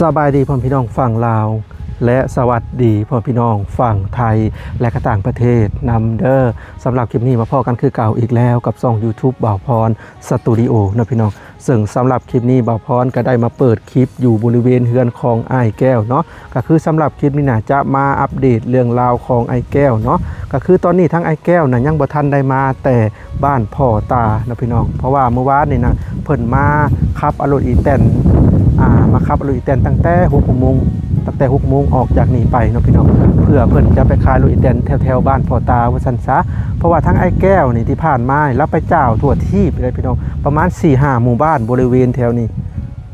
ສະບາຍດີພໍ່ແມ່ພີ່ນ້ອງຝັ່ງລາວ ແລະ ສະຫວັດດີພໍ່ແມ່ພີ່ນ້ອງຝັ່ງໄທ ແລະ ກະຕ່າງປະເທດນຳເດີ້. ສຳລັບຄລິບນີ້ມາພໍ້ກັນຄືເກົ່າອີກແລ້ວກັບຊ່ອງ YouTube ບ່າວພອນສະຕູດິໂອເນາະພີ່ນ້ອງ. ເຊິ່ງສຳລັບຄລິບນີ້ບ່າວພອນກະໄດ້ມາເປີດຄລິບຢູ່ບໍລິເວນເຮືອນຂອງອ້າຍແກ້ວເນາະ. ກະຄືສຳລັບຄລິບນີ້ນະ ຈະມາອັບເດດເລື່ອງລາວຂອງອ້າຍແກ້ວເນາະ. ກະຄືຕອນນີ້ທາງອ້າຍແກ້ວນະ ຍັງບໍ່ທັນໄດ້ມາແຕ່ ບ້ານພໍ່ຕາເນາະພີ່ນ້ອງ. ເພາະວ່າມື້ວານນີ້ນະ ເພິ່ນມາຂັບເອົາລົດອີແຕນ ອ່າ ມາຂັບເອົາລົດອີແຕນຕັ້ງແຕ່ຫົກໂມງ ຕັ້ງແຕ່ຫົກໂມງອອກຈາກນີ້ໄປເນາະພີ່ນ້ອງ ເພື່ອເພິ່ນຈະໄປຂາຍລົດອີແຕນແຖວໆບ້ານພໍ່ຕາວ່າຊັ້ນຊະ. ເພາະວ່າທາງອ້າຍແກ້ວນີ້ທີ່ຜ່ານມານີ້ ລາວໄປຈ້າວທົ່ວທີບເລີຍພີ່ນ້ອງ ປະມານສີ່ຫ້າໝູ່ບ້ານບໍລິເວນແຖວນີ້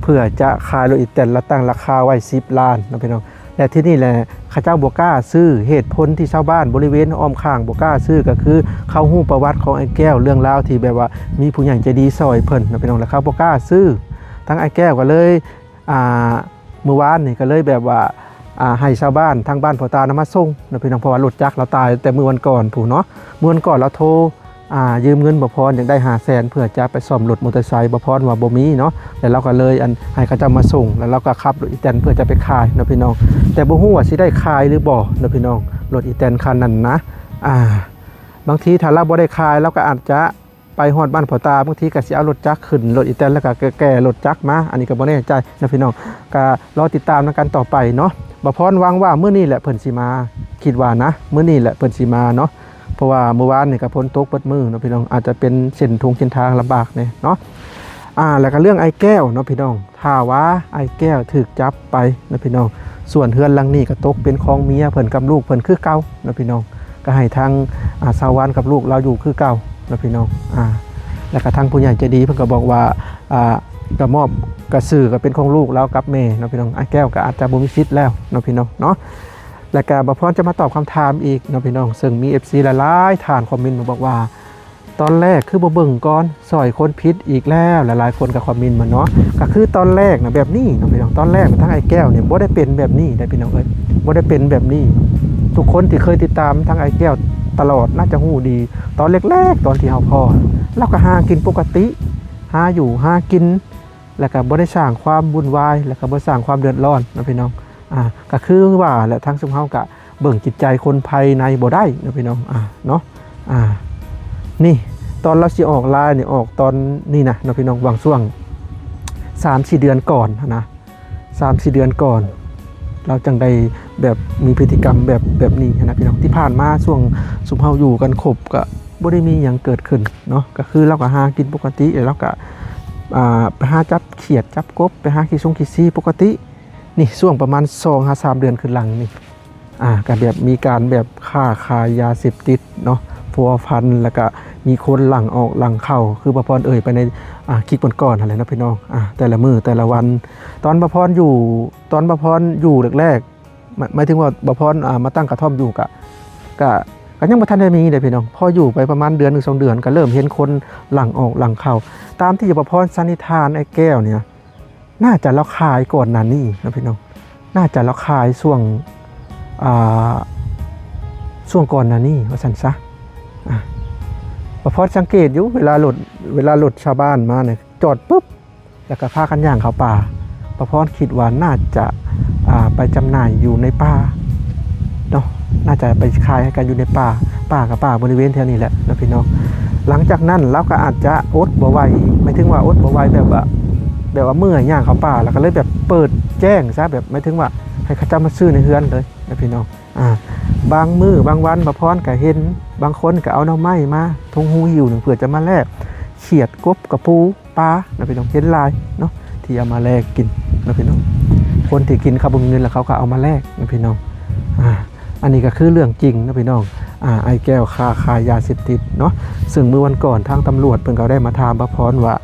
ເພື່ອຈະຂາຍລົດອີແຕນ ລະຕັ້ງລາຄາໄວ້ສິບລ້ານເນາະພີ່ນ້ອງ. ແລະ ທີ່ນີ້ແຫຼະ ເຂົາເຈົ້າບໍ່ກ້າຊື້. ເຫດຜົນທີ່ຊາວບ້ານບໍລິເວນອ້ອມຂ້າງບໍ່ກ້າຊື້ ກໍຄືເຂົາຮູ້ປະຫວັດຂອງອ້າຍແກ້ວ ເລື່ອງລາວທີ່ແບບວ່າມີຜູ້ໃຫຍ່ໃຈດີຊ່ອຍເພິ່ນເນາະພີ່ນ້ອງ ແລ້ວເຂົາບໍ່ກ້າຊື້. ທາງອ້າຍແກ້ວກໍເລີຍ ອ່າ ມື້ວານນີ້ກໍເລີຍແບບວ່າ ອ່າ ໃຫ້ຊາວບ້ານທາງບ້ານພໍ່ຕານຳມາສົ່ງເນາະພີ່ນ້ອງ ເພາະວ່າລົດຈັກລາວຕາຍແຕ່ມື້ວັນກ່ອນພຸ້ນເນາະ. ມື້ວັນກ່ອນລາວໂທ ອ່າ ຢືມເງິນບ່າວພອນ ຢາກໄດ້ຫ້າແສນ ເພື່ອຈະໄປສ້ອມລົດມໍເຕີໄຊ. ບ່າວພອນວ່າບໍ່ມີເນາະ ແລ້ວລາວກໍເລີຍ ອັນ ໃຫ້ເຂົາເຈົ້າມາສົ່ງ ແລ້ວລາວກໍຂັບລົດອີແຕນເພື່ອຈະໄປຂາຍເນາະພີ່ນ້ອງ. ແຕ່ບໍ່ຮູ້ວ່າຊິໄດ້ຂາຍຫຼືບໍ່ເນາະພີ່ນ້ອງ ລົດອີແຕນຄັນນັ້ນນະ. ອ່າ ບາງທີຖ້າລາວບໍ່ໄດ້ຂາຍ ລາວກໍອາດຈະໄປຮອດບ້ານພໍ່ຕາ ບາງທີກໍຊິເອົາລົດຈັກຂຶ້ນລົດອີແຕນ ແລ້ວກໍແກ່ລົດຈັກມາ ອັນນີ້ກໍບໍ່ແນ່ໃຈເນາະພີ່ນ້ອງ. ກໍລໍຕິດຕາມນຳກັນຕໍ່ໄປເນາະ. ບ່າວພອນຫວັງວ່າມື້ນີ້ແຫຼະເພິ່ນຊິມາ ຄິດວ່ານະ ມື້ນີ້ແຫຼະເພິ່ນຊິມາເນາະ. ເພາະວ່າມື້ວານນີ້ກໍຝົນຕົກເບິດມື້ເນາະພີ່ນ້ອງ ອາດຈະເປັນເສັ້ນທົ່ງເສັ້ນທາງລຳບາກແດ່ເນາະ. ອ່າ ແລ້ວກໍເລື່ອງອ້າຍແກ້ວເນາະພີ່ນ້ອງ ຖ້າວ່າອ້າຍແກ້ວຖືກຈັບໄປເນາະພີ່ນ້ອງ ສ່ວນເຮືອນຫຼັງນີ້ກໍຕົກເປັນຂອງເມຍເພິ່ນກັບລູກເພິ່ນຄືເກົ່າເນາະພີ່ນ້ອງ. ກໍໃຫ້ທາງ ອ່າ ສາວວັນກັບລູກລາວຢູ່ຄືເກົ່າເນາະພີ່ນ້ອງ. ອ່າ ແລ້ວກໍທາງຜູ້ໃຫຍ່ໃຈດີເພິ່ນກໍບອກວ່າ ອ່າ ກໍມອບ ກໍຊື່ກໍເປັນຂອງລູກລາວກັບແມ່ເນາະພີ່ນ້ອງ. ອ້າຍແກ້ວກໍອາດຈະບໍ່ມີສິດແລ້ວເນາະພີ່ນ້ອງເນາະ. ແລ້ວກໍບ່າວພອນຈະມາຕອບຄຳຖາມອີກເນາະພີ່ນ້ອງ ເຊິ່ງມີເອັຟຊີຫຼາຍໆທ່ານຄອມເມັນມາບອກວ່າ ຕອນແລກຄືບໍ່ເບິ່ງກ່ອນ ຊ່ອຍຄົນຜິດອີກແລ້ວ. ຫຼາຍໆຄົນກໍຄອມເມັນມາເນາະ ກໍຄືຕອນແລກນະແບບນີ້ເນາະພີ່ນ້ອງ. ຕອນແລກນະທາງອ້າຍແກ້ວນີ້ບໍ່ໄດ້ເປັນແບບນີ້ເດ້ພີ່ນ້ອງເອີຍ ບໍ່ໄດ້ເປັນແບບນີ້. ທຸກຄົນທີ່ເຄີຍຕິດຕາມທາງອ້າຍແກ້ວຕະຫຼອດໜ້າຈະຮູ້ດີ ຕອນແລກໆ ຕອນທີ່ເຮົາພໍ້ ລາວກໍຫາກິນປົກກະຕິ ຫາຢູ່ຫາກິນ ແລ້ວກໍບໍ່ໄດ້ສ້າງຄວາມວຸ່ນວາຍ ແລ້ວກໍບໍ່ສ້າງຄວາມເດືອດຮ້ອນເນາະພີ່ນ້ອງ. ອ່າ ກໍຄືວ່າແຫຼະ ທາງຊຸມເຮົາກໍເບິ່ງຈິດໃຈຄົນພາຍໃນບໍ່ໄດ້ເນາະພີ່ນ້ອງ. ອ່າ ເນາະ ອ່າ ນີ້ ຕອນລາວຊິອອກລາຍນີ້ ອອກຕອນນີ້ນະເນາະພີ່ນ້ອງ ຫວ່າງຊ່ວງສາມສີ່ເດືອນກ່ອນຫັ້ນນະ ສາມສີ່ເດືອນກ່ອນ ລາວຈັ່ງໄດ້ແບບມີພຶດຕິກຳແບບ ແບບນີ້ຫັ້ນນະພີ່ນ້ອງ. ທີ່ຜ່ານມາຊ່ວງຊຸມເຮົາຢູ່ກັນຄົບກໍບໍ່ໄດ້ມີຫຍັງເກີດຂຶ້ນເນາະ ກໍຄືລາວກໍຫາກິນປົກກະຕິ ແລ້ວລາວກໍ ອ່າ ໄປຫາຈັບຂຽດຈັບກົບ ໄປຫາຂີ້ສົງຂີ້ຊີປົກກະຕິ. ນີ້ຊ່ວງປະມານສອງຫາສາມເດືອນຂຶ້ນຫຼັງນີ້ ອ່າ ກໍແບບມີການແບບຄ້າຂາຍຢາເສບຕິດເນາະ ພົວພັນ ແລ້ວກໍມີຄົນຫຼັ່ງອອກຫຼັ່ງເຂົ້າ ຄືບ່າວພອນເອີ່ຍໄປໃນ ອ່າ ຄລິບກ່ອນໆຫັ້ນແຫຼະເນາະພີ່ນ້ອງ. ອ່າ ແຕ່ລະມື້ແຕ່ລະວັນ ຕອນບ່າວພອນຢູ່ ຕອນບ່າວພອນຢູ່ແລກໆ ໝາຍ ໝາຍເຖິງວ່າບ່າວພອນ ອ່າ ມາຕັ້ງກະທ່ອມຢູ່ ກະ ກະ ກະຍັງບໍ່ທັນໄດ້ມີເດ້ພີ່ນ້ອງ. ພໍຢູ່ໄປປະມານເດືອນໜຶ່ງສອງເດືອນ ກະເລີ່ມເຫັນຄົນຫຼັ່ງອອກຫຼັ່ງເຂົ້າ. ຕາມທີ່ບ່າວພອນສັນນິຖານ ອ້າຍແກ້ວນີ້ນະ ໜ້າຈະລາວຂາຍກ່ອນໜ້ານີ້ເນາະພີ່ນ້ອງ ໜ້າຈະລາວຂາຍຊ່ວງ ອ່າ ຊ່ວງກ່ອນໜ້ານີ້ວ່າຊັ້ນຊະ. ອ່າ ບ່າວພອນສັງເກດຢູ່ ເວລາລົດ ເວລາລົດຊາວບ້ານມານີ້ ຈອດປຶບ ແລ້ວກໍພາກັນຍ່າງເຂົ້າປ່າ. ບ່າວພອນຄິດວ່າໜ້າຈະ ອ່າ ໄປຈຳໜ່າຍຢູ່ໃນປ່າເນາະ ໜ້າຈະໄປຂາຍໃຫ້ກັນຢູ່ໃນປ່າ ປ່າກໍປ່າບໍລິເວນແຖວນີ້ແຫຼະເນາະພີ່ນ້ອງ. ຫຼັງຈາກນັ້ນລາວກໍອາດຈະອົດບໍ່ໄຫວ ໝາຍເຖິງວ່າອົດບໍ່ໄຫວແບບວ່າ ແບບວ່າເມື່ອຍຍ່າງເຂົ້າປ່າ ແລ້ວກໍເລີຍແບບເປີດແຈ້ງຊະ ແບບໝາຍເຖິງວ່າໃຫ້ເຂົາເຈົ້າມາຊື້ໃນເຮືອນເລີຍເນາະພີ່ນ້ອງ. ອ່າ ບາງມື້ບາງວັນ ບ່າວພອນກໍເຫັນບາງຄົນກໍເອົາໜໍ່ໄມ້ມາ ຖົງຫູຫິ້ວໜຶ່ງ ເພື່ອຈະມາແລກຂຽດ ກົບ ກະປູ ປາເນາະພີ່ນ້ອງ ເຫັນຫຼາຍເນາະ ທີ່ເອົາມາແລກກິນເນາະພີ່ນ້ອງ. ຄົນທີ່ກິນເຂົາບໍ່ມີເງິນ ແລ້ວເຂົາກໍເອົາມາແລກເນາະພີ່ນ້ອງ. ອ່າ ອັນນີ້ກໍຄືເລື່ອງຈິງເນາະພີ່ນ້ອງ. ອ່າ ອ້າຍແກ້ວຄ້າຂາຍຢາເສບຕິດເນາະ ເຊິ່ງມື້ວັນກ່ອນທາງຕຳຫຼວດເພິ່ນກໍໄດ້ມາຖາມບ່າວພອນວ່າ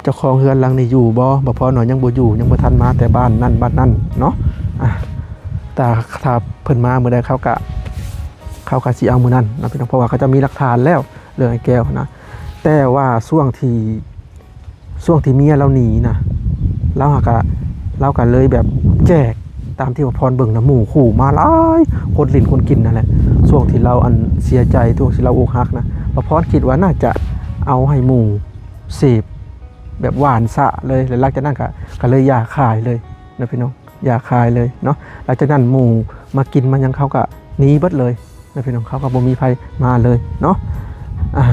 ເຈົ້າຂອງເຮືອນຫຼັງນີ້ຢູ່ບໍ່? ບ່າວພອນວ່າຍັງບໍ່ຢູ່ ຍັງບໍ່ທັນມາແຕ່ບ້ານນັ້ນບ້ານນັ້ນເນາະ. ອ່າ ຖ້າ ຖ້າເພິ່ນມາມື້ໃດ ເຂົາກະ ເຂົາກະຊິເອົາມື້ນັ້ນເນາະພີ່ນ້ອງ ເພາະວ່າເຂົາເຈົ້າມີຫຼັກຖານແລ້ວ ເລື່ອງອ້າຍແກ້ວນະ. ແຕ່ວ່າຊ່ວງທີ່ ຊ່ວງທີ່ເມຍລາວໜີນະ ລາວຫາກະ ລາວກະເລີຍແບບແຈກ ຕາມທີ່ບ່າວພອນເບິ່ງນະ ໝູ່ຄູ່ມາຫຼາຍ ຄົນຫຼິ້ນຄົນກິນນັ້ນແຫຼະ. ຊ່ວງທີ່ລາວ ອັນ ເສຍໃຈ ຊ່ວງທີ່ລາວອົກຫັກນະ ບ່າວພອນຄິດວ່າໜ້າຈະເອົາໃຫ້ໝູ່ເສບ ແບບຫວານຊະເລີຍ ແລ້ວຫຼັງຈາກນັ້ນກະ ກະເລີຍຢ່າຂາຍເລີຍ ນະພີ່ນ້ອງ ຢ່າຂາຍເລີຍເນາະ. ຫຼັງຈາກນັ້ນໝູມາກິນມາຫຍັງ ເຂົາກໍໜີເບິດເລີຍນະພີ່ນ້ອງ ເຂົາກໍບໍ່ມີໃຜມາເລີຍເນາະ. ອ່າ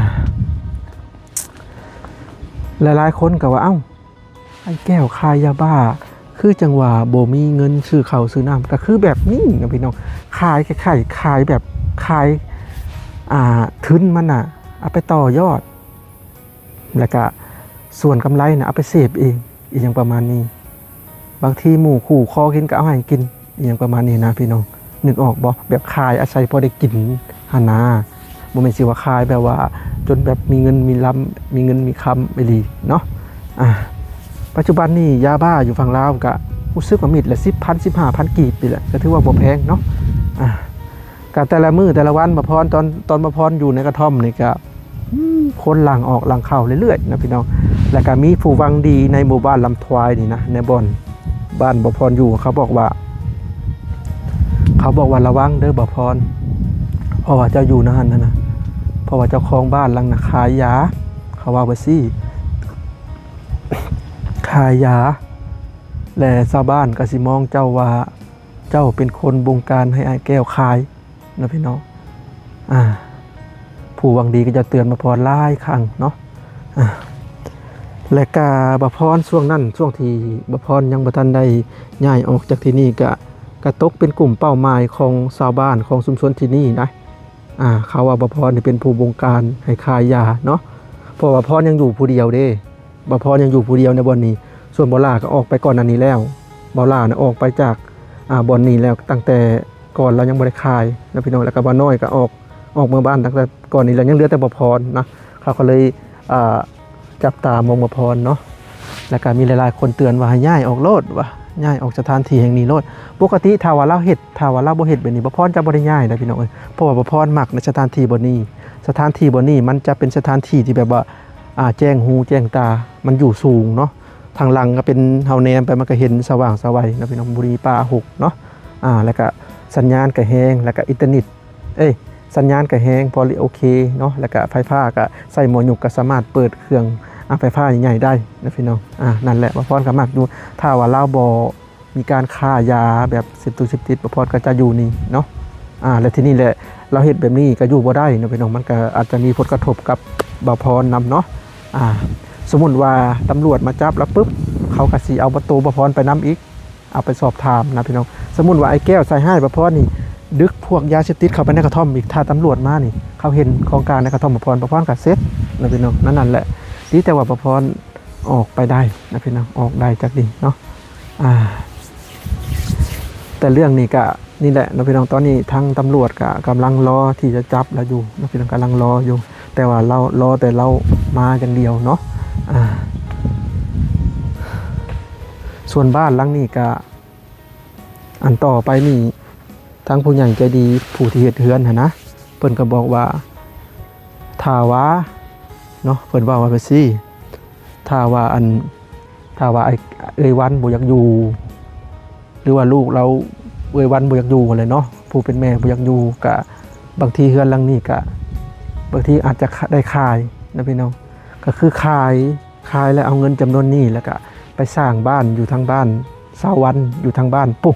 ຫຼາຍໆຄົນກໍວ່າ ເອົ້າ ອ້າຍແກ້ວຂາຍຢາບ້າ ຄືຈັ່ງວ່າບໍ່ມີເງິນຊື້ເຂົ້າຊື້ນ້ຳ ກໍຄືແບບນີ້ນະພີ່ນ້ອງ. ຂາຍຄ້າຍໆຂາຍແບບຂາຍ ອ່າ ທຶນມັນນະ ເອົາໄປຕໍ່ຍອດ ແລ້ວກະສ່ວນກຳໄລນະ ເອົາໄປເສບເອງ ອີ່ຫຍັງປະມານນີ້. ບາງທີໝູ່ຄູ່ຂໍກິນກໍເອົາໃຫ້ກິນ ອີ່ຫຍັງປະມານນີ້ນະພີ່ນ້ອງ ນຶກອອກບໍ່? ແບບຂາຍອາໄສພໍໄດ້ກິນຫັ້ນນາ ບໍ່ແມ່ນຊິວ່າຂາຍແບບວ່າຈົນແບບມີເງິນມີລຳ ມີເງິນມີຄຳອີ່ຫຼີເນາະ. ອ່າ ປັດຈຸບັນນີ້ຢາບ້າຢູ່ຝັ່ງລາວກະຮູ້ສຶກວ່າເມັດລະສິບພັນ ສິບຫ້າພັນກີບນີ້ແຫຼະ ກໍຖືວ່າບໍ່ແພງເນາະ. ອ່າ ກະແຕ່ລະມື້ແຕ່ລະວັນ ບ່າວພອນ ຕອນ ຕອນບ່າວພອນຢູ່ໃນກະທ່ອມນີ້ກະ ອືມ ຄົນຫຼັ່ງອອກຫຼັ່ງເຂົ້າເລື້ອຍໆນະພີ່ນ້ອງ. ແລ້ວກະມີຜູ້ຫວັງດີໃນໝູ່ບ້ານລຳທວາຍນີ້ນະ ໃນບ່ອນ ບ້ານບ່າວພອນຢູ່ ເຂົາບອກວ່າ ເຂົາບອກວ່າ ລະວັງເດີບ່າວພອນ ເພາະວ່າເຈົ້າຢູ່ໃນຫັ້ນນະ ເພາະວ່າເຈົ້າຂອງບ້ານຫຼັງນະຂາຍຢາ ເຂົາເວົ້າແບບຊີ້ ຂາຍຢາ ແລະຊາວບ້ານກໍຊິມອງເຈົ້າວ່າ ເຈົ້າເປັນຄົນບົງການໃຫ້ອ້າຍແກ້ວຂາຍນະພີ່ນ້ອງ. ອ່າ ຜູ້ຫວັງດີກໍຈະເຕືອນບ່າວພອນຫຼາຍຄັ້ງເນາະ. ອ່າ ແລະກະບ່າວພອນຊ່ວງນັ້ນ ຊ່ວງທີ່ບ່າວພອນຍັງບໍ່ທັນໄດ້ຍ້າຍອອກຈາກທີ່ນີ້ ກະ ກະຕົກເປັນກຸ່ມເປົ້າໝາຍຂອງຊາວບ້ານຂອງຊຸມຊົນທີ່ນີ້ນະ. ອ່າ ເຂົາວ່າບ່າວພອນນີ້ເປັນຜູ້ບົງການໃຫ້ຂາຍຢາເນາະ ເພາະວ່າບ່າວພອນຍັງຢູ່ຜູ້ດຽວເດ້ ບ່າວພອນຍັງຢູ່ຜູ້ດຽວໃນບ່ອນນີ້. ສ່ວນບ່າວຫຼ້າກໍອອກໄປກ່ອນໜ້ານີ້ແລ້ວ ບ່າວຫຼ້ານະອອກໄປຈາກ ອ່າ ບ່ອນນີ້ແລ້ວ ຕັ້ງແຕ່ກ່ອນລາວຍັງບໍ່ໄດ້ຂາຍນະພີ່ນ້ອງ. ແລ້ວກໍບ່າວນ້ອຍກໍອອກ ອອກເມືອບ້ານຕັ້ງແຕ່ກ່ອນນີ້ແລ້ວ ຍັງເຫຼືອແຕ່ບ່າວພອນນະ. ເຂົາກໍເລີຍ ອ່າ ຈັບຕາມອງບ່າວພອນເນາະ ແລ້ວກໍມີຫຼາຍໆຄົນເຕືອນວ່າໃຫ້ຍ້າຍອອກໂລດວ່າ ຍ້າຍອອກສະຖານທີ່ແຫ່ງນີ້ໂລດ. ປົກກະຕິຖ້າວ່າລາວເຮັດ ຖ້າວ່າລາວບໍ່ເຮັດແບບນີ້ ບ່າວພອນຈະບໍ່ໄດ້ຍ້າຍນະພີ່ນ້ອງເອີຍ ເພາະວ່າບ່າວພອນມັກໃນສະຖານທີ່ບ່ອນນີ້. ສະຖານທີ່ບ່ອນນີ້ມັນຈະເປັນສະຖານທີ່ທີ່ແບບວ່າ ອ່າ ແຈ້ງຫູແຈ້ງຕາ ມັນຢູ່ສູງເນາະ ທາງຫຼັງກໍເປັນ ເຮົາແນມໄປມັນກໍເຫັນສະຫວ່າງສະໄຫວນະພີ່ນ້ອງ ບໍ່ມີປ່າຮົກເນາະ. ອ່າ ແລ້ວກະສັນຍານກໍແຮງ ແລ້ວກະອິນເຕີເນັດ ເອີຍ ສັນຍານກໍແຮງ ພໍໂອເຄເນາະ ແລ້ວກະໄຟຟ້າກໍໃຊ້ໝໍ້ຍຸກ ກໍສາມາດເປີດເຄື່ອງ ອ່າ ໄຟຟ້າໃຫຍ່ໆໄດ້ນະພີ່ນ້ອງ. ອ່າ ນັ້ນແຫຼະ ບ່າວພອນກໍມັກຢູ່ ຖ້າວ່າລາວບໍ່ມີການຄ້າຢາແບບເສບຕຸເສບຕິດ ບ່າວພອນກໍຈະຢູ່ນີ້ເນາະ. ອ່າ ແລະທີ່ນີ້ແຫຼະ ລາວເຮັດແບບນີ້ກໍຢູ່ບໍ່ໄດ້ເນາະພີ່ນ້ອງ ມັນກໍອາດຈະມີຜົນກະທົບກັບບ່າວພອນນຳເນາະ. ອ່າ ສົມມຸດວ່າຕຳຫຼວດມາຈັບແລ້ວປຶບ ເຂົາກໍຊິເອົາໂຕບ່າວພອນໄປນຳອີກ ເອົາໄປສອບຖາມນະພີ່ນ້ອງ. ສົມມຸດວ່າອ້າຍແກ້ວໃສ່ຮ້າຍບ່າວພອນນີ້ ດຶກພວກຢາເສບຕິດເຂົ້າໄປໃນກະທ່ອມອີກ ຖ້າຕຳຫຼວດມານີ້ ເຂົາເຫັນຂອງກາງໃນກະທ່ອມບ່າວພອນ ບ່າວພອນກໍເສັດນະພີ່ນ້ອງ. ນັ້ນ ນັ້ນແຫຼະ ດີແຕ່ວ່າບ່າວພອນອອກໄປໄດ້ນະພີ່ນ້ອງ ອອກໄດ້ຈັກດີເນາະ. ອ່າ ແຕ່ເລື່ອງນີ້ກະ ນີ້ແຫຼະເນາະພີ່ນ້ອງ ຕອນນີ້ທາງຕຳຫຼວດກະກຳລັງລໍທີ່ຈະຈັບລາວຢູ່ເນາະພີ່ນ້ອງ ກຳລັງລໍຢູ່ ແຕ່ວ່າລາວ ລໍແຕ່ລາວມາຢ່າງດຽວເນາະ. ອ່າ ສ່ວນບ້ານຫຼັງນີ້ກະ ອັນຕໍ່ໄປນີ້ ທາງຜູ້ໃຫຍ່ໃຈດີຜູ້ທີ່ເຮັດເຮືອນຫັ້ນນະ ເພິ່ນກໍບອກວ່າ ຖ້າວ່າເນາະ ເພິ່ນເວົ້າວ່າແບບຊີ້ ຖ້າວ່າອັນ ຖ້າວ່າອ້າຍ ເອື້ອຍວັນບໍ່ຢາກຢູ່ ຫຼືວ່າລູກລາວ ເອື້ອຍວັນບໍ່ຢາກຢູ່ຫັ້ນແຫຼະເນາະ ຜູ້ເປັນແມ່ບໍ່ຢາກຢູ່ ກະບາງທີເຮືອນຫຼັງນີ້ກະ ບາງທີອາດຈະ ຂະ ໄດ້ຂາຍນະພີ່ນ້ອງ. ກໍຄືຂາຍ ຂາຍແລ້ວເອົາເງິນຈຳນວນນີ້ ແລ້ວກະໄປສ້າງບ້ານຢູ່ທາງບ້ານສາວວັນ ຢູ່ທາງບ້ານປຸ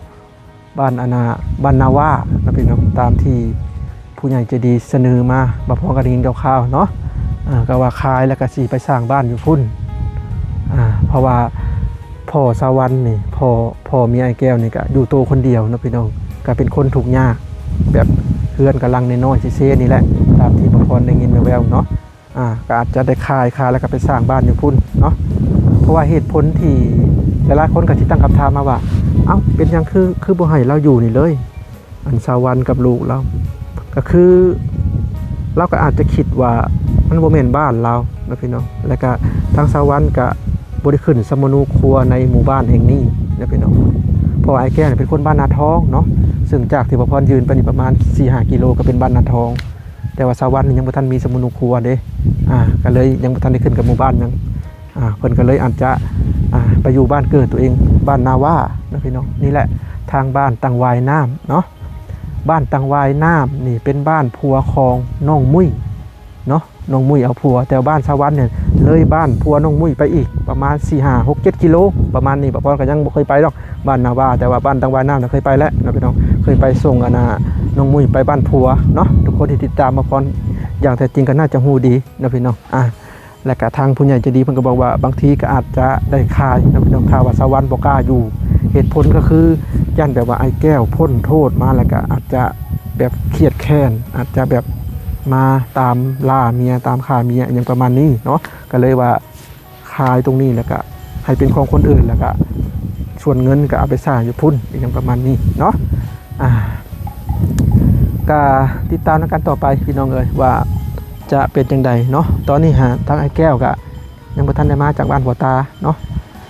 ບ້ານອັນນ່າ ບ້ານນາວ່ານະພີ່ນ້ອງ ຕາມທີ່ຜູ້ໃຫຍ່ໃຈດີສະເໜີມາ ບ່າວພອນກໍໄດ້ຍິນຄ່າວໆເນາະ. ອ່າ ກໍວ່າຂາຍແລ້ວກໍຊິໄປສ້າງບ້ານຢູ່ພຸ້ນ ອ່າ ເພາະວ່າພໍ່ສາວັນນີ້ ພໍ່ ພໍ່ເມຍອ້າຍແກ້ວນີ້ກໍຢູ່ໂຕຄົນດຽວເນາະພີ່ນ້ອງ ກໍເປັນຄົນທຸກຍາກ ແບບເຮືອນກໍຫຼັງນ້ອຍໆເຊໆນີ້ແຫຼະ ຕາມທີ່ບ່າວພອນໄດ້ຍິນແວ່ວໆເນາະ. ອ່າ ກໍອາດຈະໄດ້ຂາຍ ຂາຍແລ້ວກໍໄປສ້າງບ້ານຢູ່ພຸ້ນເນາະ. ເພາະວ່າເຫດຜົນທີ່ຫຼາຍໆຄົນກໍຊິຕັ້ງຄຳຖາມມາວ່າ ເອົ້າ ເປັນຫຍັງຄື ຄືບໍ່ໃຫ້ລາວຢູ່ນີ້ເລີຍ ອັນສາວັນກັບລູກລາວ ກໍຄືລາວກໍອາດຈະຄິດວ່າມັນບໍ່ແມ່ນບ້ານລາວນະພີ່ນ້ອງ ແລ້ວກໍທາງສາວັນກໍບໍ່ໄດ້ຂຶ້ນສຳມະໂນຄົວໃນໝູ່ບ້ານແຫ່ງນີ້ນະພີ່ນ້ອງ. ເພາະວ່າອ້າຍແກ້ວເປັນຄົນບ້ານນາທອງເນາະ ເຊິ່ງຈາກທີ່ບ່າວພອນຢືນໄປນີ້ປະມານສີ່ຫ້າກິໂລ ກໍເປັນບ້ານນາທອງ ແຕ່ວ່າສາວັນນີ້ຍັງບໍ່ທັນມີສຳມະໂນຄົວເດ້ ອ່າ ກໍເລີຍຍັງບໍ່ທັນໄດ້ຂຶ້ນກັບໝູ່ບ້ານຫຍັງ ອ່າ ເພິ່ນກໍເລີຍອາດຈະ ອ່າ ໄປຢູ່ບ້ານເກີດຕົວເອງ ບ້ານນາວ່າເນາະພີ່ນ້ອງ. ນີ້ແຫຼະ ທາງບ້ານຕັງຫວາຍນ້ຳເນາະ ບ້ານຕັງຫວາຍນ້ຳນີ້ເປັນບ້ານຜົວຂອງນ້ອງມຸ້ຍເນາະ ນ້ອງມຸ້ຍເອົາຜົວ ແຕ່ບ້ານສາວັນນີ້ເລີຍບ້ານຜົວນ້ອງມຸ້ຍໄປອີກປະມານສີ່ຫ້າຫົກເຈັດກິໂລປະມານນີ້. ບ່າວພອນກໍຍັງບໍ່ເຄີຍໄປດອກ ບ້ານນາວາ ແຕ່ວ່າບ້ານຕັງຫວາຍນ້ຳນະເຄີຍໄປແລ້ວເນາະພີ່ນ້ອງ. ເຄີຍໄປສົ່ງອັນນ່າ ນ້ອງມຸ້ຍໄປບ້ານຜົວເນາະ. ທຸກຄົນທີ່ຕິດຕາມບ່າວພອນຢ່າງແທ້ຈິງກໍໜ້າຈະຮູ້ດີເນາະພີ່ນ້ອງ. ອ່າ ແລະກະທາງຜູ້ໃຫຍ່ໃຈດີເພິ່ນກໍບອກວ່າ ບາງທີກໍອາດຈະໄດ້ຂາຍເນາະພີ່ນ້ອງ ຖ້າວ່າສາວັນບໍ່ກ້າຢູ່. ເຫດຜົນກໍຄືຢ້ານແບບວ່າອ້າຍແກ້ວພົ້ນໂທດມາ ແລ້ວກໍອາດຈະແບບຄຽດແຄ້ນ ອາດຈະແບບມາຕາມລ່າເມຍ ຕາມຂ້າເມຍ ອີ່ຫຍັງປະມານນີ້ເນາະ. ກໍເລີຍວ່າຂາຍຕົງນີ້ ແລ້ວກໍໃຫ້ເປັນຂອງຄົນອື່ນ ແລ້ວກໍສ່ວນເງິນກໍເອົາໄປສ້າງຢູ່ພຸ້ນ ອີ່ຫຍັງປະມານນີ້ເນາະ. ອ່າ ກໍຕິດຕາມນຳກັນຕໍ່ໄປພີ່ນ້ອງເອີຍ ວ່າຈະເປັນຈັ່ງໃດເນາະ. ຕອນນີ້ຫາທາງອ້າຍແກ້ວກໍ ຍັງບໍ່ທັນໄດ້ມາຈາກບ້ານພໍ່ຕາເນາະ.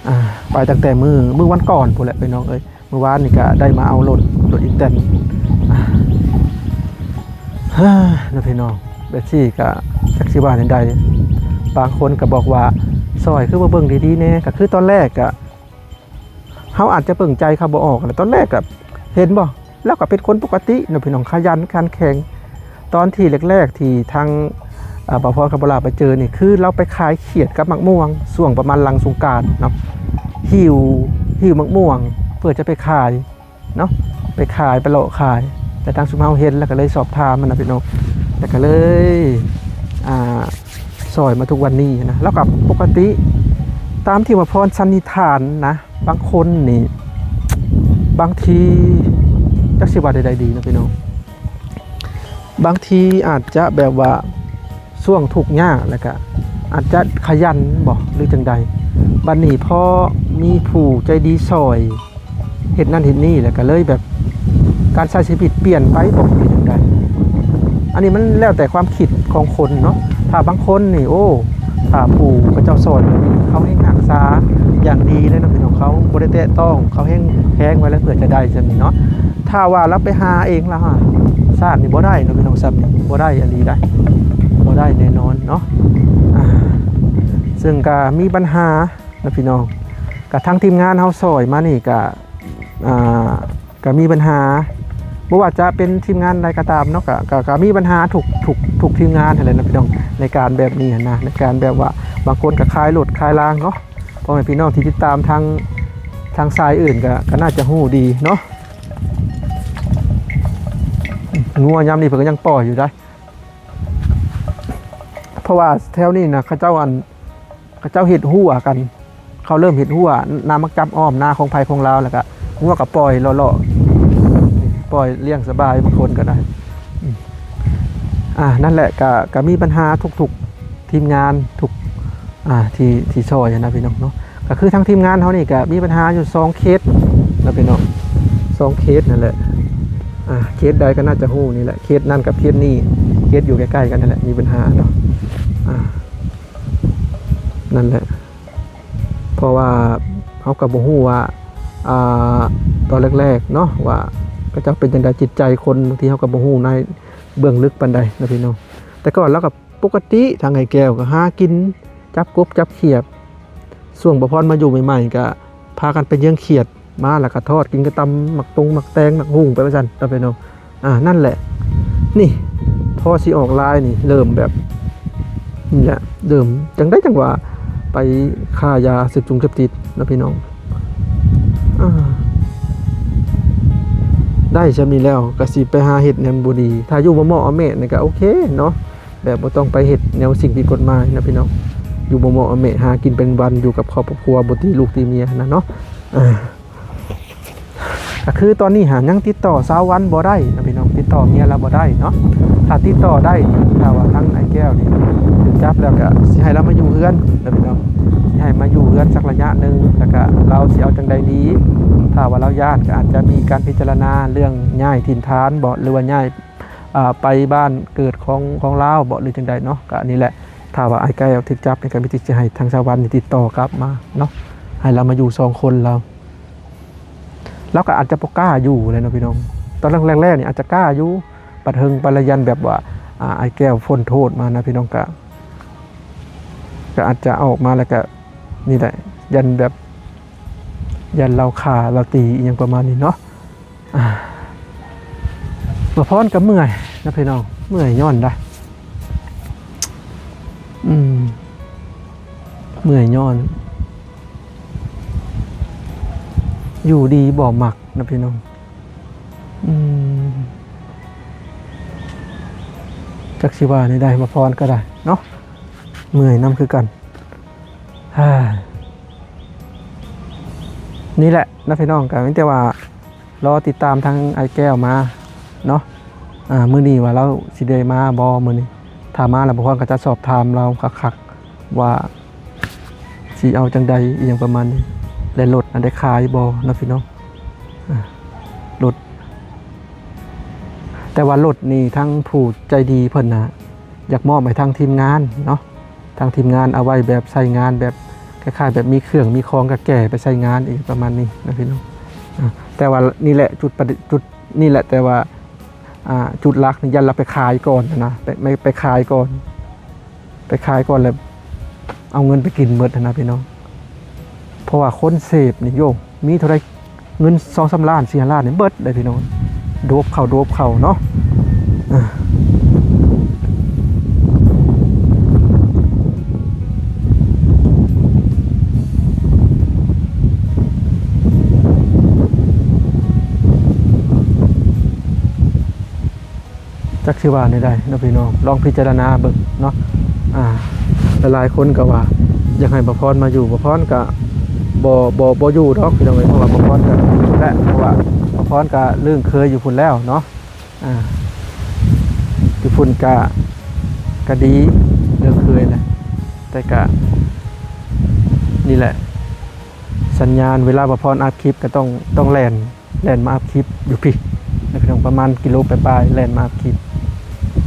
ອ່າ ໄປຕັ້ງແຕ່ມື້ ມື້ວັນກ່ອນພຸ້ນແຫຼະພີ່ນ້ອງເອີຍ. ມື້ວານນີ້ກະໄດ້ມາເອົາລົດ ລົດອີແຕນ. ອ່າ ເນາະພີ່ນ້ອງ ແບບຊີ້ກະຈັກຊິວ່າແນວໃດ. ບາງຄົນກະບອກວ່າ ຊ່ອຍຄືບໍ່ເບິ່ງດີໆແດ່. ກະຄືຕອນແລກກະ ເຮົາອາດຈະເບິ່ງໃຈເຂົາບໍ່ອອກແຫຼະ. ຕອນແລກກະ ເຫັນບໍ່? ລາວກໍເປັນຄົນປົກກະຕິເນາະພີ່ນ້ອງ ຂະຫຍັນຂັນແຂງ. ຕອນທີ່ແລກໆທີ່ທາງ ເອີ ບ່າວພອນກັບບ່າວຫຼ້າໄປເຈີນີ້ ຄືລາວໄປຂາຍຂຽດກັບໝາກມ່ວງ ຊ່ວງປະມານຫຼັງສົງການເນາະ. ຫິ້ວ ຫິ້ວໝາກມ່ວງເພື່ອຈະໄປຂາຍເນາະ ໄປຂາຍ ໄປເລາະຂາຍ. ແຕ່ທາງຊຸມເຮົາເຫັນ ແລ້ວກໍເລີຍສອບຖາມຫັ້ນນະພີ່ນ້ອງ ແລ້ວກໍເລີຍ ອ່າ ຊ່ອຍມາທຸກວັນນີ້ນະ. ລາວກໍປົກກະຕິ ຕາມທີ່ບ່າວພອນສັນນິຖານນະ ບາງຄົນນີ້ ບາງທີ ຈັກຊິວ່າແນວໃດດີເນາະພີ່ນ້ອງ ບາງທີອາດຈະແບບວ່າຊ່ວງທຸກຍາກ ແລ້ວກະອາດຈະຂະຫຍັນບໍ ຫຼືຈັ່ງໃດ. ບັດນີ້ພໍມີຜູ້ໃຈດີຊ່ອຍ ເຮັດນັ້ນເຮັດນີ້ ແລ້ວກະເລີຍແບບ ການໃຊ້ຊີວິດປ່ຽນໄປບໍ ຫຼືຈັ່ງໃດ. ອັນນີ້ມັນແລ້ວແຕ່ຄວາມຄິດຂອງຄົນເນາະ. ຖ້າບາງຄົນນີ້ ໂອ້ ຖ້າຜູ້ເຂົາເຈົ້າຊ່ອຍ ເຂົາແຮ່ງຮັກສາຢ່າງດີເລີຍເນາະພີ່ນ້ອງ ເຂົາບໍ່ໄດ້ແຕະຕ້ອງ ເຂົາແຮ່ງແພງໄວ້ແລ້ວເພື່ອຈະໄດ້ຊັ້ນນີ້ເນາະ. ຖ້າວ່າລາວໄປຫາເອງລະຫາ ຊາດນີ້ບໍ່ໄດ້ເນາະພີ່ນ້ອງ ຊາດນີ້ບໍ່ໄດ້ອີ່ຫຼີໃດ ບໍ່ໄດ້ແນ່ນອນເນາະ. ອ່າ ເຊິ່ງກະມີບັນຫາ ນະພີ່ນ້ອງ. ກະທາງທີມງານເຮົາຊ່ອຍມານີ້ກະ ອ່າ ກະມີບັນຫາ ບໍ່ວ່າຈະເປັນທີມງານໃດກໍຕາມເນາະ ກະ ກະ ກະມີບັນຫາທຸກ ທຸກ ທຸກທີມງານຫັ້ນແຫຼະນະພີ່ນ້ອງ ໃນການແບບນີ້ຫັ້ນນະ ໃນການແບບວ່າບາງຄົນກະຂາຍລົດຂາຍລາງເນາະ. ພໍ່ແມ່ພີ່ນ້ອງທີ່ຕິດຕາມທາງ ທາງສາຍອື່ນກະ ກະໜ້າຈະຮູ້ດີເນາະ. ງົວຍາມນີ້ເພິ່ນກະຍັງປ່ອຍຢູ່ໃດ໋ ເພາະວ່າແຖວນີ້ນະ ເຂົາເຈົ້າ ອັນ ເຂົາເຈົ້າເຮັດຮົ້ວກັນ ເຂົາເລີ່ມເຮັດຮົ້ວ ນ້ຳມັກຈັບອ້ອມນາຂອງໃຜຂອງລາວ ແລ້ວກະງົວກະປ່ອຍເລາະໆ ປ່ອຍລ້ຽງສະບາຍ ບາງຄົນກະໄດ້. ອືມ ອ່າ ນັ້ນແຫຼະ ກະ ກະມີບັນຫາທຸກໆທີມງານ ທຸກ ອ່າ ທີ່ ທີ່ຊ່ອຍຫັ້ນນະພີ່ນ້ອງເນາະ. ກະຄືທາງທີມງານເຮົານີ້ກະມີບັນຫາຢູ່ສອງເຂດນະພີ່ນ້ອງ ສອງເຂດນັ້ນແຫຼະ. ອ່າ ເຂດໃດກະໜ້າຈະຮູ້ນີ້ແຫຼະ ເຂດນັ້ນກັບເຂດນີ້ ເຂດຢູ່ໃກ້ໆກັນນັ້ນແຫຼະ ມີບັນຫາເນາະ. ອ່າ ນັ້ນແຫຼະ ເພາະວ່າເຮົາກໍບໍ່ຮູ້ວ່າ ອ່າ ຕອນແລກໆເນາະ ວ່າເຂົາເຈົ້າເປັນຈັ່ງໃດ ຈິດໃຈຄົນ ບາງທີເຮົາກໍບໍ່ຮູ້ໃນເບື້ອງເລິກປານໃດເນາະພີ່ນ້ອງ. ແຕ່ກ່ອນລາວກໍປົກກະຕິ ທາງອ້າຍແກ້ວກໍຫາກິນ ຈັບກົບຈັບຂຽດ. ຊ່ວງບ່າວພອນມາຢູ່ໃໝ່ໆ ກໍພາກັນໄປເຍືອງຂຽດ ມາແລ້ວກໍທອດກິນກັບຕຳໝາກຕົງໝາກແຕງໝາກຫຸ່ງໄປວ່າຊັ້ນເນາະພີ່ນ້ອງ. ອ່າ ນັ້ນແຫຼະ ນີ້ ພໍຊິອອກລາຍນີ້ ເລີ່ມແບບ ນີ້ແຫຼະ ເລີ່ມຈັ່ງໃດຈັ່ງວ່າໄປຄ້າຢາເສບຊົງເສບຕິດເນາະພີ່ນ້ອງ. ອ່າ ໄດ້ຊ່ຳນີ້ແລ້ວກໍຊິໄປຫາເຮັດແນວບໍ່ດີ ຖ້າຢູ່ບໍ່ເໝາະເອົາແມະນີ້ກໍໂອເຄເນາະ ແບບບໍ່ຕ້ອງໄປເຮັດແນວສິ່ງຜິດກົດໝາຍເນາະພີ່ນ້ອງ. ຢູ່ບໍ່ເໝາະເອົາແມະ ຫາກິນເປັນວັນ ຢູ່ກັບຄອບກັບຄົວ ບໍ່ຕີລູກຕີເມຍຫັ້ນນະເນາະ. ອ່າ ກໍຄືຕອນນີ້ຫາຍັງຕິດຕໍ່ສາວວັນບໍ່ໄດ້ນະພີ່ນ້ອງ ຕິດຕໍ່ເມຍລາວບໍ່ໄດ້ເນາະ. ຖ້າຕິດຕໍ່ໄດ້ ຖ້າວ່າທາງອ້າຍແກ້ວນີ້ຖືກຈັບແລ້ວ ກໍຊິໃຫ້ລາວມາຢູ່ເຮືອນນະພີ່ນ້ອງ ຊິໃຫ້ມາຢູ່ເຮືອນສັກໄລຍະໜຶ່ງ ແລ້ວກໍລາວຊິເອົາຈັ່ງໃດດີ. ຖ້າວ່າລາວຢ້ານ ກໍອາດຈະມີການພິຈາລະນາເລື່ອງຍ້າຍຖິ່ນຖານບໍ ຫຼືວ່າຍ້າຍ ອ່າ ໄປບ້ານເກີດຂອງ ຂອງລາວບໍ ຫຼືຈັ່ງໃດເນາະ. ກໍອັນນີ້ແຫຼະ ຖ້າວ່າອ້າຍແກ້ວຖືກຈັບນີ້ ກໍມີແຕ່ຊິໃຫ້ທາງສາວັນນີ້ຕິດຕໍ່ກັບມາເນາະ ໃຫ້ລາວມາຢູ່ສອງຄົນລາວ. ລາວກໍອາດຈະບໍ່ກ້າຢູ່ແຫຼະເນາະພີ່ນ້ອງ ຕອນແລກໆນີ້ອາດຈະກ້າຢູ່ ບັດເຖິງໄປລະຢ້ານແບບວ່າ ອ່າ ອ້າຍແກ້ວພົ້ນໂທດມານະພີ່ນ້ອງ ກະ ກະອາດຈະອອກມາແລ້ວກະ ນີ້ແຫຼະ ຢ້ານແບບ ຢ້ານລາວຂ້າລາວຕີ ອີ່ຫຍັງປະມານນີ້ເນາະ. ອ່າ ບ່າວພອນກໍເມື່ອຍນະພີ່ນ້ອງ ເມື່ອຍຍ້ອນໃດ ເ ອືມ ເມື່ອຍຍ້ອນ ຢູ່ດີບໍ່ມັກນະພີ່ນ້ອງ. ອືມ ຈັກຊິວ່າແນວໃດ ມາພອນກໍໄດ້ເນາະ ເມື່ອຍນຳຄືກັນ. ນີ້ແຫຼະນະພີ່ນ້ອງ ກໍມີແຕ່ວ່າລໍຕິດຕາມທາງອ້າຍແກ້ວມາເນາະ. ອາ ມື້ນີ້ວ່າລາວຊິໄດ້ມາບໍ່ມື້ນີ້ ຖ້າມາແລ້ວ ບ່າວພອນກໍຈະສອບຖາມລາວຄັກໆ ວ່າຊິເອົາຈັ່ງໃດ ອີ່ຫຍັງປະມານນີ້ ແລະ ລົດນັ້ນໄດ້ຂາຍບໍ່ເນາະພີ່ນ້ອງ. ອາ ລົດ ແຕ່ວ່າລົດນີ້ ທາງຜູ້ໃຈດີເພິ່ນນະ ຢາກມອບໃຫ້ທາງທີມງານເນາະ ທາງທີມງານເອົາໄວ້ແບບໃຊ້ງານ ແບບຄ້າຍໆ ແບບມີເຄື່ອງມີຂອງ ກໍແກ່ໄປໃຊ້ງານອີກປະມານນີ້ນະພີ່ນ້ອງ. ອາ ແຕ່ວ່ານີ້ແຫຼະຈຸດປະເດັນ ຈຸດນີ້ແຫຼະ ແຕ່ວ່າ ອາ ຈຸດຫຼັກນີ້ ຢ້ານລາວໄປຂາຍກ່ອນນະ ໄປ ໄປ ໄປຂາຍກ່ອນ ໄປຂາຍກ່ອນແລ້ວເອົາເງິນໄປກິນເບິດຫັ້ນນະພີ່ນ້ອງ. ເພາະວ່າຄົນເສບນີ້ ໂຢ ມີເທົ່າໃດ ເງິນສອງສາມລ້ານ ສີ່ຫ້າລ້ານນີ້ເບິດເດ້ພີ່ນ້ອງ ໂດບເຂົ້າ ໂດບເຂົ້າເນາະ. ຈັກຊິວ່າແນວໃດເນາະພີ່ນ້ອງ ລອງພິຈາລະນາເບິ່ງເນາະ. ອາ ຫຼາຍໆຄົນກໍວ່າຢາກໃຫ້ບ່າວພອນມາຢູ່ ບ່າວພອນກໍບໍ່ ບໍ່ ບໍ່ຢູ່ດອກພີ່ນ້ອງເອີຍ ເພາະວ່າບ່າວພອນກໍແຫຼະ ເພາະວ່າບ່າວພອນກໍລຶ້ງເຄີຍຢູ່ພຸ້ນແລ້ວເນາະ. ອາ ຢູ່ພຸ້ນກະ ກະດີເລື່ອງເຄີຍນະ ແຕ່ກະ ນີ້ແຫຼະ ສັນຍານເວລາບ່າວພອນອັດຄລິບກະຕ້ອງ ຕ້ອງແລ່ນ ແລ່ນມາອັດຄລິບຢູ່ພີ້ນະພີ່ນ້ອງ ປະມານກິໂລປາຍໆ ແລ່ນມາອັດຄລິບ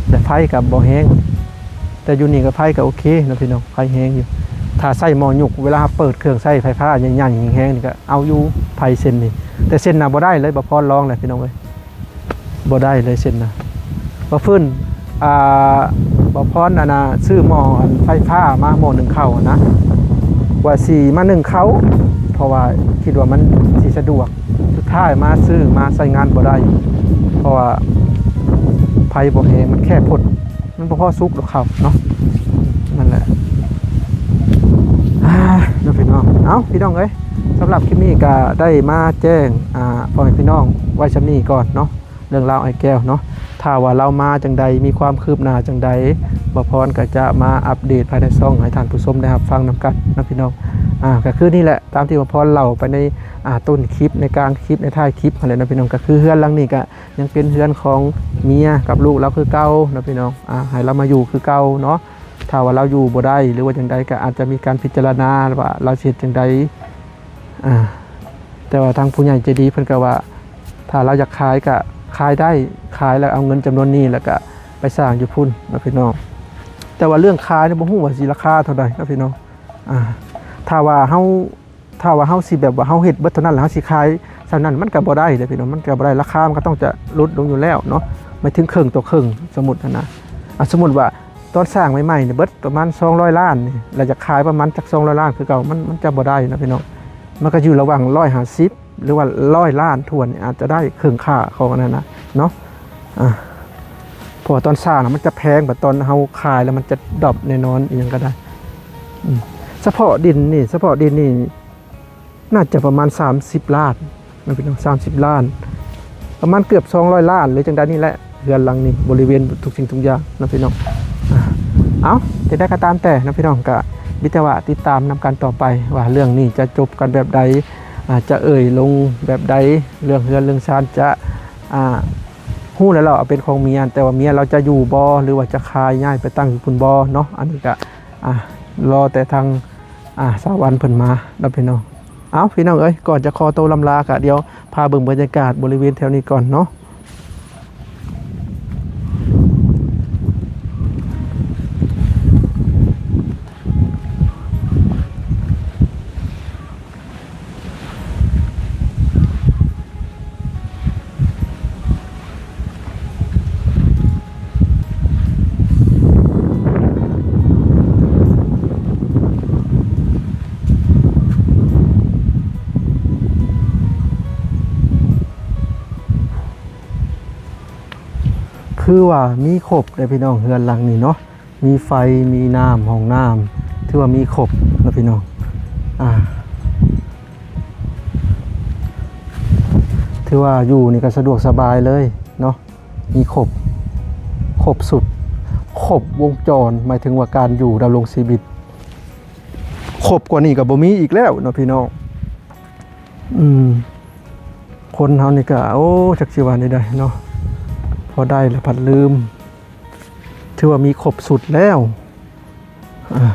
ແລະ ໄຟກະບໍ່ແຮງ ແຕ່ຢູ່ນີ້ກະໄຟກະໂອເຄເນາະພີ່ນ້ອງ ໄຟແຮງຢູ່. ຖ້າໃຊ້ໝໍ້ຍຸກ ເວລາເຮົາເປີດເຄື່ອງໃຊ້ໄຟຟ້າໃຫຍ່ໆແຮງໆນີ້ກະເອົາຢູ່ ໄຟເສັ້ນນີ້ ແຕ່ເສັ້ນນະບໍ່ໄດ້ເລີຍ ບ່າວພອນລອງແລ້ວພີ່ນ້ອງເອີຍ. ບໍ່ໄດ້ເລີຍເສັ້ນນະ ບໍ່ຟື້ນ ອ່າ ບໍ່ພອນ ອັນນ່າ ຊື້ໝໍ້ອັນໄຟຟ້າມາ ໝໍ້ໜຶ້ງເຂົ້າຫັ້ນນະ ວ່າຊິມາໜຶ້ງເຂົ້າ ເພາະວ່າຄິດວ່າມັນຊິສະດວກ ສຸດທ້າຍມາຊື້ມາໃຊ້ງານບໍ່ໄດ້ ເພາະວ່າໄຟບໍ່ແຮງ ມັນແຄບໂພດ ມັນບໍ່ພໍສຸກດອກເຂົ້າເນາະ. ນັ້ນແຫຼະ ອາ ເນາະພີ່ນ້ອງ ເອົ້າ ພີ່ນ້ອງເອີຍ ສຳລັບຄລິບນີ້ກະໄດ້ມາແຈ້ງ ອາ ພໍ່ແມ່ພີ່ນ້ອງໄວ້ຊ່ຳນີ້ກ່ອນເນາະ. ເລື່ອງລາວອ້າຍແກ້ວເນາະ ຖ້າວ່າລາວມາຈັ່ງໃດ ມີຄວາມຄືບໜ້າຈັ່ງໃດ ບ່າວພອນກໍຈະມາອັບເດດພາຍໃນຊ່ອງໃຫ້ທ່ານຜູ້ຊົມໄດ້ຮັບຟັງນຳກັນເນາະພີ່ນ້ອງ. ອາ ກໍຄືນີ້ແຫຼະ ຕາມທີ່ບ່າວພອນເລົ່າໄປໃນ ອາ ຕົ້ນຄລິບ ໃນກາງຄລິບ ໃນທ້າຍຄລິບຫັ້ນແຫຼະເນາະພີ່ນ້ອງ. ກໍຄືເຮືອນຫຼັງນີ້ກໍຍັງເປັນເຮືອນຂອງເມຍກັບລູກລາວຄືເກົ່າເນາະພີ່ນ້ອງ ອາ ໃຫ້ລາວມາຢູ່ຄືເກົ່າເນາະ. ຖ້າວ່າລາວຢູ່ບໍ່ໄດ້ ຫຼືວ່າຈັ່ງໃດ ກໍອາດຈະມີການພິຈາລະນາວ່າລາວຊິເຮັດຈັ່ງໃດ ອາ ແຕ່ວ່າທາງຜູ້ໃຫຍ່ໃຈດີເພິ່ນກໍວ່າ ຖ້າລາວຢາກຂາຍກໍຂາຍໄດ້ ຂາຍແລ້ວເອົາເງິນຈຳນວນນີ້ ແລ້ວກໍໄປສ້າງຢູ່ພຸ້ນເນາະພີ່ນ້ອງ. ແຕ່ວ່າເລື່ອງຂາຍນີ້ບໍ່ຮູ້ວ່າຊິລາຄາເທົ່າໃດເນາະພີ່ນ້ອງ. ອາ ຖ້າວ່າເຮົາ ຖ້າວ່າເຮົາຊິແບບວ່າເຮົາເຮັດເບິດເທົ່ານັ້ນ ແລ້ວເຮົາຊິຂາຍສ່ຳນັ້ນ ມັນກໍບໍ່ໄດ້ເດ້ພີ່ນ້ອງ ມັນກໍບໍ່ໄດ້ ລາຄາມັນກໍຕ້ອງຈະຫຼຸດລົງຢູ່ແລ້ວເນາະ ໝາຍເຖິງເຄິ່ງຕໍ່ເຄິ່ງ ສົມມຸດຫັ້ນນະ. ອາ ສົມມຸດວ່າຕອນສ້າງໃໝ່ໆນີ້ເບິດປະມານສອງຮ້ອຍລ້ານນີ້ ແລ້ວຢາກຂາຍປະມານຈັກສອງຮ້ອຍລ້ານຄືເກົ່າ ມັນ ມັນຈະບໍ່ໄດ້ນະພີ່ນ້ອງ. ມັນກໍຢູ່ລະຫວ່າງຮ້ອຍຫ້າສິບ ຫຼືວ່າຮ້ອຍລ້ານຖ້ວນນີ້ ອາດຈະໄດ້ເຄິ່ງຄ່າຂອງອັນນັ້ນນະເນາະ. ອາ ເພາະວ່າຕອນສ້າງນະມັນຈະແພງ ບັດຕອນເຮົາຂາຍແລ້ວມັນຈະດຣອບແນ່ນອນ ອີ່ຫຍັງກໍໄດ້. ອືມ ສະເພາະດິນນີ້ ສະເພາະດິນນີ້ ໜ້າຈະປະມານສາມສິບລ້ານນະພີ່ນ້ອງ ສາມສິບລ້ານ ປະມານເກືອບສອງຮ້ອຍລ້ານ ຫຼືຈັ່ງໃດນີ້ແຫຼະ ເຮືອນຫຼັງນີ້ ບໍລິເວນທຸກສິ່ງທຸກຢ່າງນະພີ່ນ້ອງ. ອາ ເອົ້າ ຈັ່ງໃດກໍຕາມແຕ່ນະພີ່ນ້ອງ ກໍມີແຕ່ວ່າຕິດຕາມນຳກັນຕໍ່ໄປ ວ່າເລື່ອງນີ້ຈະຈົບກັນແບບໃດ ອາ ຈະເອີ່ຍລົງແບບໃດ ເລື່ອງເຮືອນເລື່ອງຊານຈະ ອາ ຮູ້ແລ້ວລາວເອົາເປັນຂອງເມຍ ແຕ່ວ່າເມຍລາວຈະຢູ່ບໍ່ ຫຼືວ່າຈະຂາຍຍ້າຍໄປຕັ້ງຢູ່ພຸ້ນບໍ່ເນາະ. ອັນນີ້ກໍ ອາ ລໍແຕ່ທາງ ອາ ສາວວັນເພິ່ນມາເນາະພີ່ນ້ອງ. ເອົ້າ ພີ່ນ້ອງເອີຍ ກ່ອນຈະຂໍໂຕລ່ຳລາ ກະດຽວພາເບິ່ງບັນຍາກາດບໍລິເວນແຖວນີ້ກ່ອນເນາະ. ຄືວ່າມີຄົບເດ້ພີ່ນ້ອງ ເຮືອນຫຼັງນີ້ເນາະ. ມີໄຟ ມີນ້ຳ ຫ້ອງນ້ຳ ຖືວ່າມີຄົບເນາະພີ່ນ້ອງ. ອ່າ ຖືວ່າຢູ່ນີ້ກໍສະດວກສະບາຍເລີຍເນາະ ມີຄົບ ຄົບຊຸດ ຄົບວົງຈອນ ໝາຍເຖິງວ່າການຢູ່ດຳລົງຊີວິດ ຄົບກວ່ານີ້ກໍບໍ່ມີອີກແລ້ວເນາະພີ່ນ້ອງ. ອືມ ຄົນເຮົານີ້ກໍ ໂອ້ ຈັກຊິວ່າແນວໃດເນາະ ພໍໄດ້ລະພັດລືມ ຖືວ່າມີຄົບຊຸດແລ້ວ. ອ່າ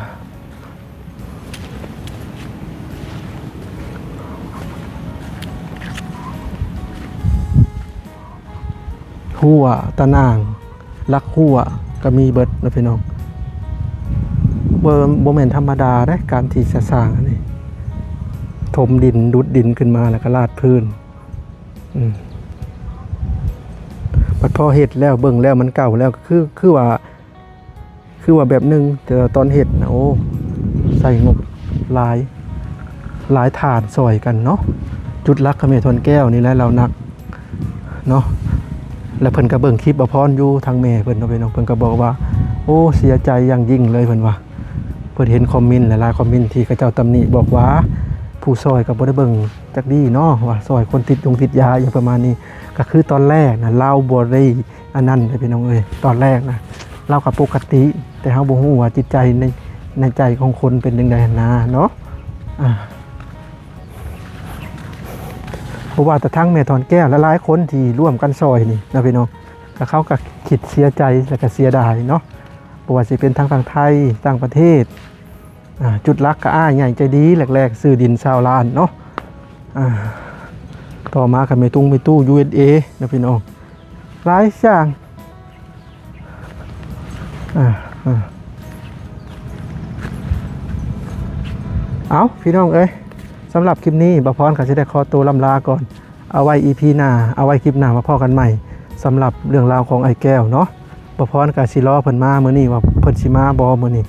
ຮົ້ວ ຕາໜ່າງ ຫຼັກຮົ້ວກໍມີເບິດເນາະພີ່ນ້ອງ. ບໍ່ ບໍ່ແມ່ນທຳມະດາເດ້ ການທີ່ຈະສ້າງອັນນີ້ ຖົມດິນ ດຸດດິນຂຶ້ນມາ ແລ້ວກໍລາດພື້ນ. ອືມ ບັດພໍເຮັດແລ້ວ ເບິ່ງແລ້ວມັນເກົ່າແລ້ວ ຄື ຄືວ່າ ຄືວ່າແບບໜຶ່ງ ແຕ່ວ່າຕອນເຮັດນະ ໂອ້ ໃຊ້ງົບຫຼາຍ ຫຼາຍທ່ານຊ່ອຍກັນເນາະ. ຈຸດຫຼັກກໍແມ່ທອນແກ້ວນີ້ແຫຼະ ລາວໜັກເນາະ ແລ້ວເພິ່ນກໍເບິ່ງຄລິບອາພອນຢູ່ ທາງແມ່ເພິ່ນເນາະ ເພິ່ນກໍບອກວ່າ ໂອ້ ເສຍໃຈຢ່າງຍິ່ງເລີຍ ເພິ່ນວ່າ. ເພິ່ນເຫັນຄອມເມັນຫຼາຍໆຄອມເມັນທີ່ເຂົາເຈົ້າຕຳໜິບອກວ່າ ຜູ້ຊ່ອຍກໍບໍ່ໄດ້ເບິ່ງຈັກດີເນາະ ວ່າຊ່ອຍຄົນຕິດຢາຕິດຢາ ອີ່ຫຍັງປະມານນີ້. ກໍຄືຕອນແລກນະ ລາວບໍ່ໄດ້ອັນນັ້ນເດ້ພີ່ນ້ອງເອີຍ ຕອນແລກນະ ລາວກໍປົກກະຕິ ແຕ່ເຮົາບໍ່ຮູ້ວ່າຈິດໃຈໃນ ໃນໃຈຂອງຄົນເປັນຈັ່ງໃດຫັ້ນນາເນາະ. ອ່າ ບໍ່ວ່າແຕ່ທັງແມ່ທອນແກ້ວ ແລະ ຫຼາຍຄົນທີ່ຮ່ວມກັນຊ່ອຍນີ້ນະພີ່ນ້ອງ ກໍເຂົາກໍຄິດເສຍໃຈ ແລະ ກໍເສຍດາຍເນາະ. ບໍ່ວ່າຊິເປັນທັງຝັ່ງໄທ ຕ່າງປະເທດ ອ່າ ຈຸດຫຼັກກໍອ້າຍໃຫຍ່ໃຈດີ ແລກໆຊື້ດິນຊາວລ້ານເນາະ. ອ່າ ຕໍ່ມາກໍແມ່ຕຸງແມ່ຕູ້ ຢູເອສເອ ເນາະພີ່ນ້ອງ ຫຼາຍຢ່າງ. ອ່າ ອ່າ ເອົາ ພີ່ນ້ອງເອີຍ ສຳລັບຄລິບນີ້ ບ່າວພອນກໍຊິໄດ້ຂໍໂຕລ່ຳລາກ່ອນ. ເອົາໄວ້ອີພີໜ້າ ເອົາໄວ້ຄລິບໜ້າມາພໍ້ກັນໃໝ່ ສຳລັບເລື່ອງລາວຂອງອ້າຍແກ້ວເນາະ. ບ່າວພອນກໍຊິລໍເພິ່ນມາມື້ນີ້ ວ່າເພິ່ນຊິມາບໍ່ມື້ນີ້.